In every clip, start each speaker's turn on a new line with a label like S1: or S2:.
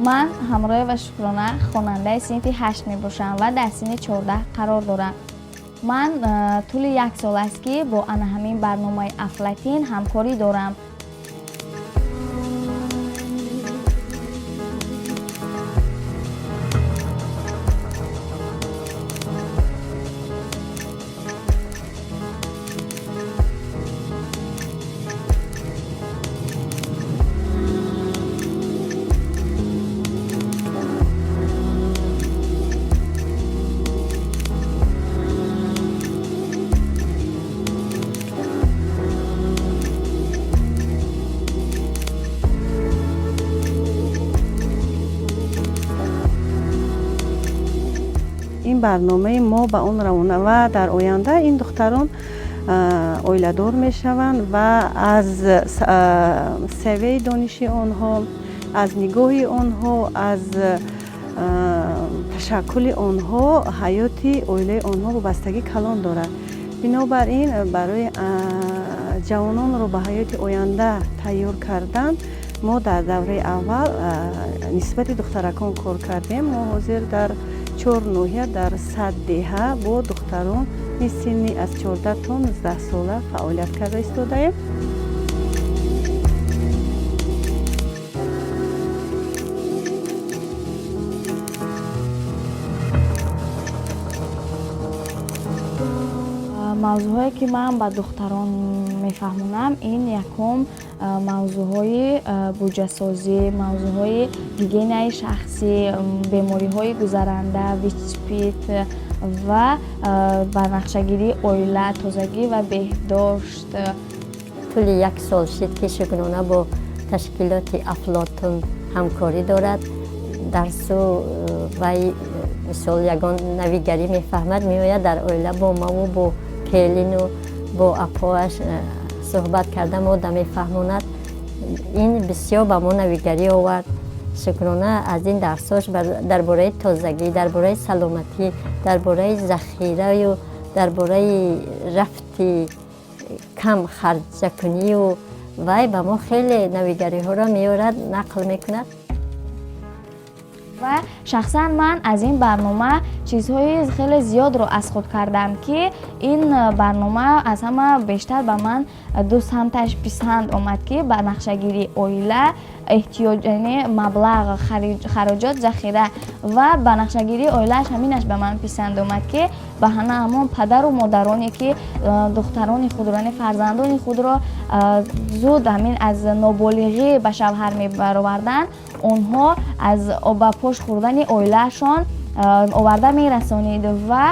S1: Ман Ҳамроева Шукрона, хонандаи синфи 8 мебошам ва дар синни 14 қарор дорам. Ман тӯли як сол аст, ки бо ана ҳамин барномаи Афлатин ҳамкорӣ дорам.
S2: Ин барномаи мо ба он равона ва дар оянда ин духтарон оиладор мешаванд ва аз савияи дониши онҳо, аз нигоҳи онҳо, аз ташаккули онҳо ҳаёти оилаи онҳо вобастагӣ калон дорад. Бинобар ин, барои ҷавононро ба ҳаёти оянда тайёр кардан мо дар давраи аввал нисбати духтаракон кор кардем. Мо ҳозир дар чор ноҳия, дар 100 деҳа бо духтарони синни аз 14 то 19 сола фаъолият карда истодаем.
S1: Мавзӯъҳое, ки ман ба духтарон мефаҳмонам, ин якум мавзӯъҳои буҷасозӣ, мавзӯъҳои гигиенаи шахсӣ, бемориҳои гузаранда, ВИЧ-СПИД ва барнақшагирии оила, тозагӣ ва беҳдошт.
S3: Тӯли як сол шид, ки Шукрона бо ташкилоти Афлотун ҳамкорӣ дорад. Дарсу вай, мисол, ягон навигарӣ мефаҳмад, меояд, дар оила бо маву бо келину бо апоаш суҳбат карда, мода мефаҳмонад. Ин бисёр ба мо навигарӣ овард. Шукрона аз ин дарсош дар бораи тозагӣ, дар бораи саломатӣ, дар бораи захираю дар бораи рафти кам харҷакунию вай ба мо хеле навигариҳоро меорад, нақл мекунад.
S1: Ва шахсан ман аз ин барнома чизҳои хеле зиёдро аз худ кардам, ки ин барнома аз ҳама бештар ба ман ду самташ писанд омад, ки ба нақшагирии оила, эҳтиёҷ, яъне маблағ, хароҷот, захира ва ба нақшагирии оилааш. Ҳаминаш ба ман писанд омад, ки ба ҳана ҳамон падару модароне, ки духтарони худро, яъне фарзандони худро зуд ҳамин аз ноболиғӣ ба шавҳар мебароварданд, онҳо аз ба пош хӯрдани оилаашон оварда мерасонид ва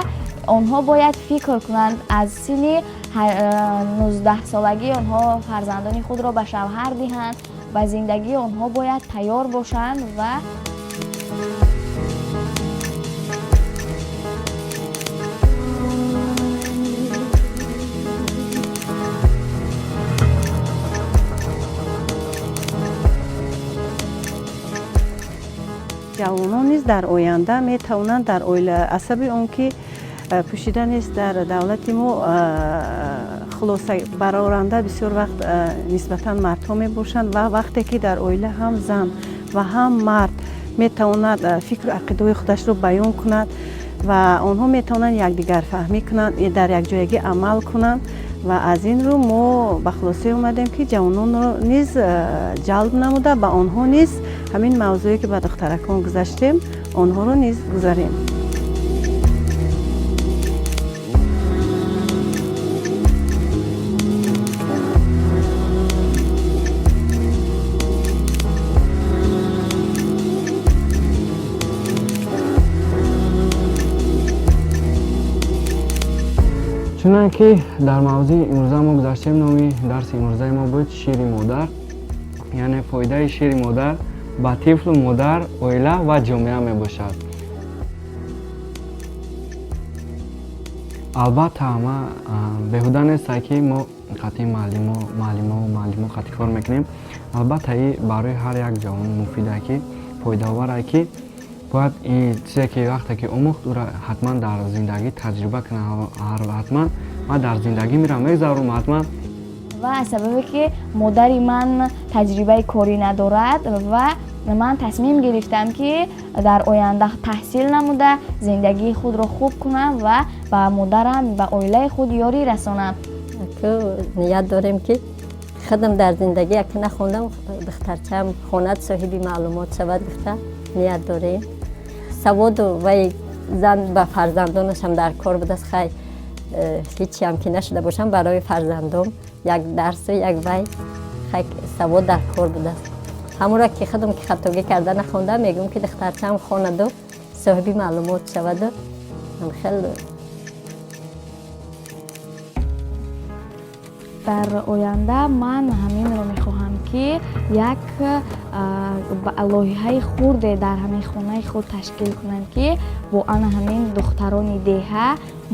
S1: онҳо бояд фикр кунанд, аз синни 19-солагӣ онҳо фарзандони худро ба шавҳар диҳанд, ба зиндагии онҳо бояд тайёр бошанд. Ва
S2: Ҷавонон низ дар оянда метавонанд дар оила, асаби он ки пӯшида нест дар давлати мо, хулоса бароранда бисёр вақт нисбатан мардҳо мебошанд. Ва вақте ки дар оила ҳам зан ва ҳам мард метавонад фикру ақидаҳои худашро баён кунад ва онҳо метавонанд якдигарфаҳмӣ кунанд, дар якҷоягӣ амал кунанд. Ва аз ин рӯ мо ба хулосае омадем, ки ҷавононро низ ҷалб намуда, ба онҳо низ ҳамин мавзӯе, ки ба духтаракон гузаштем, онҳоро низ гузарем.
S4: Чунон ки дар мавзӯи имрӯза мо гузаштем, номи дарси имрӯзаи мо буд «Шири модар», яъне фоидаи шири модар ба тифлу модар, оила ва ҷомеа мебошад. Албатта, ма беҳуда нестай, ки мо қатъи муаллимо, муаллимо, муаллимо қатъи кор мекунем. Албатта, и барои ҳар як ҷавон муфида, ки фоидаовар, ки бояд ин чизе, ки вақте ки омӯхт, ӯра ҳатман дар зиндагӣ таҷриба кунад. Ҳатман ман дар зиндагӣ мирам, мегзарум ҳатман.
S1: Ва аз сабабе ки модари ман таҷрибаи корӣ надорад ва ман тасмим гирифтам, ки дар оянда таҳсил намуда, зиндагии худро хуб кунам ва ба модарам, ба оилаи худ ёрӣ расонам.
S3: Ният дорем, ки худам дар зиндагӣ яке нахондам, духтарчаам хонад, соҳиби маълумот шавад гуфта ният дорем. Саводу вай зан ба фарзандонашам дар кор будааст. Хай, ҳечиам ки нашуда бошам, барои фарзандом як дарсу як вай, хай, савод дар кор будааст. Ҳамонро ки худам ки хатогӣ карда нахондам, мегӯям, ки духтарчаам хонаду соҳиби маълумот шаваду хел.
S1: Дар оянда ман ҳаминро мехоҳам, ки як лоиҳаи хурде дар ҳамин хонаи худ ташкил кунам, ки бо ана ҳамин духтарони деҳа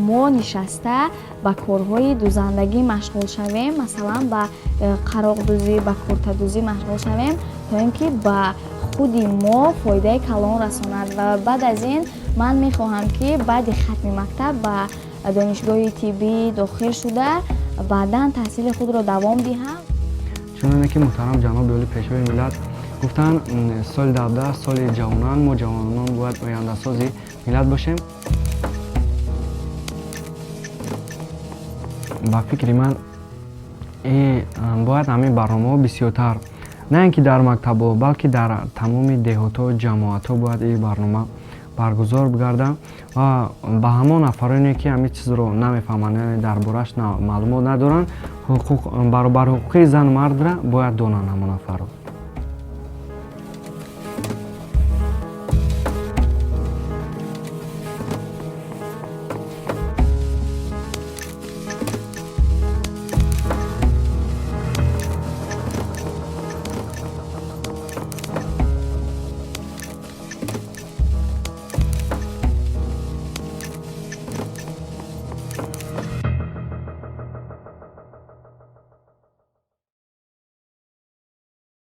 S1: мо нишаста ба корҳои дузандагӣ машғул шавем, масалан, ба қароқдӯзӣ, ба куртадӯзӣ машғул шавем, то ин ки ба худи мо фоидаи калон расонад. Ва баъд аз ин ман мехоҳам, ки баъди хатми мактаб ба донишгоҳи тиббӣ дохил шуда, баъдан таҳсили худро давом диҳам.
S4: Чуноне ки муҳтарам ҷаноби олӣ, Пешвои миллат гуфтанд, соли 17 соли ҷавонан, мо ҷавонон бояд ояндасози миллат бошем. Ба фикри ман, бояд ҳамин барномаҳо бисёртар, на ин ки дар мактабҳо, балки дар тамоми деҳотҳо, ҷамоатҳо бояд ин барнома баргузор бигардад ва ба ҳамон нафароне, ки ҳамин чизро намефаҳманд, яъне дар бораш маълумот надоранд, баробарҳуқуқии зану мардра бояд донанд ҳамон нафарро.